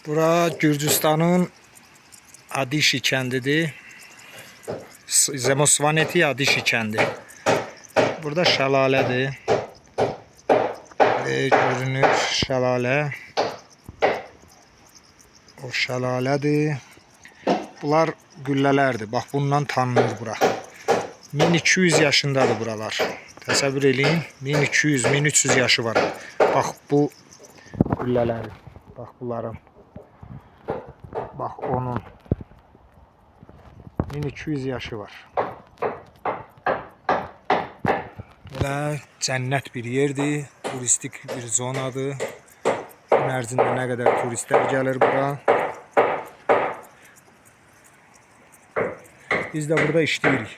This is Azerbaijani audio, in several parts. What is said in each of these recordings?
Bura Gürcüstanın Adişi kəndidir. Zemosvaneti Adişi kəndi. Burada şəlalədir. Görünür şəlalə. O şəlalədir. Bunlar güllələrdir. Bax bundan tanınır bura. 1200 yaşındadır buralar. Təsəvvür eləyin. 1200, 1300 yaşı var. Bax bu güllələrin. Bax bunların. Bax onun. 1200 yaşı var. Belə cənnət bir yerdir. Turistik bir zonadır. Gün ərzində nə qədər turistlər gəlir bura. Biz də burada işləyirik.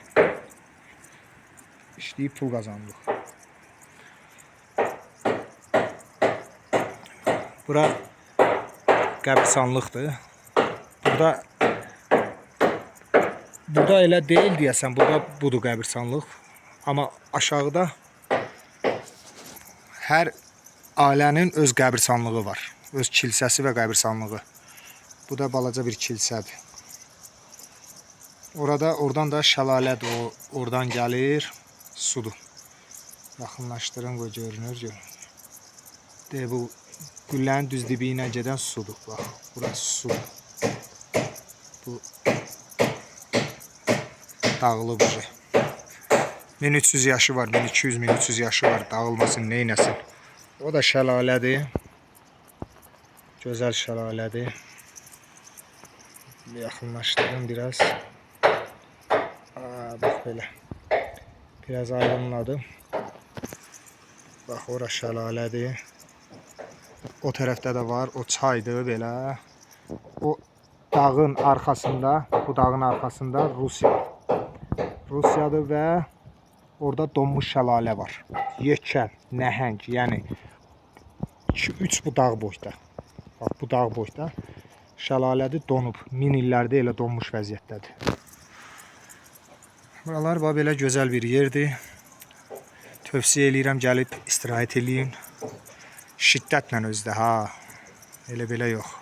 İşləyib pul qazanırıq. Bura qəbirstanlıqdır. Burada elə deyil deyəsən, burada budur qəbirstanlıq. Amma aşağıda hər ailənin öz qəbirstanlığı var. Öz kilsəsi və qəbirstanlığı. Bu da balaca bir kilsədir. Orada, oradan da şəlalədir. O oradan gəlir, sudur. Yaxınlaşdırın, qoy görünür. Görünür. De bu güllənin düz dibi ilə gedən sudur. Bax, burası sudur. Bu dağılıb uje. 1300 yaşı var, 1200-1300 yaşı var. Dağılmasın, neynəsin. O da şəlalədir. Gözəl şəlalədir. Yaxınlaşdırın biraz. Aa, bax belə. Biraz aydınladı. Bax ora şəlalədir. O tərəfdə də var. O çaydır belə. O dağın arxasında, bu dağın arxasında Rusiya. Rusiyadır və orada donmuş şəlalə var. Yekə, nəhəng, yəni 2-3 bu dağ boyda. Bax bu dağ boyda şəlalədir, donub. Min illərdir elə donmuş vəziyyətdədir. Buralar bax belə gözəl bir yerdir. Tövsiyə eləyirəm gəlib istirahət eləyin. Şiddətlə özdə ha. Elə belə yox.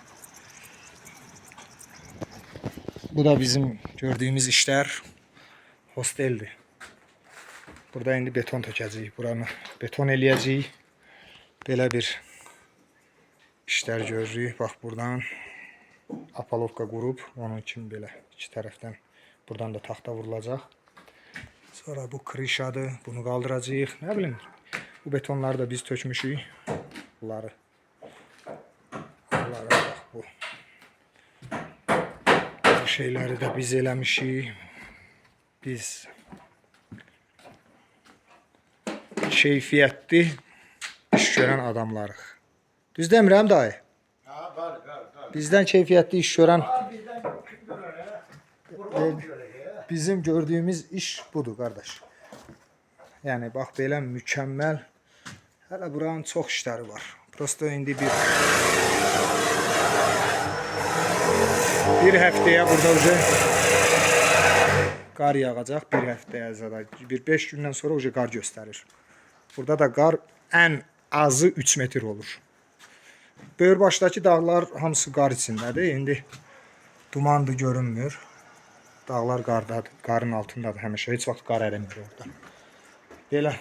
Bu da bizim gördüyümüz işlər hosteldir. Burada indi beton tökəcəyik. Buranı beton eləyəcəyik. Belə bir işlər görürük. Bax buradan apalovka qurub, onun kimi belə iki tərəfdən buradan da taxta vurulacaq. Sonra bu krişadır. Bunu qaldıracağıq. Nə bilim. Bu betonları da biz tökmüşük. Bunları. Bunları bax bu. Bu şeyləri də biz eləmişik. Biz keyfiyyətli iş görən adamlarıq. Düz demirəm dayı? Ha, bəli, bəli, bəli. Bizdən keyfiyyətli iş görən Ha, bizdən kim görər, hə? Qurban görər, hə? bizim gördüyümüz iş budur qardaş. Yəni bax belə mükəmməl. Hələ buranın çox işləri var. Prosto indi bir həftəyə burada uje qar yağacaq, bir həftəyə zada. Bir 5 gündən sonra uje qar göstərir. Burada da qar ən azı 3 metr olur. Böyürbaşdakı dağlar hamısı qar içindədir. İndi dumandır, görünmür. Dağlar qardadır, qarın altındadır həmişə. Heç vaxt qar ərimir orada. Belə.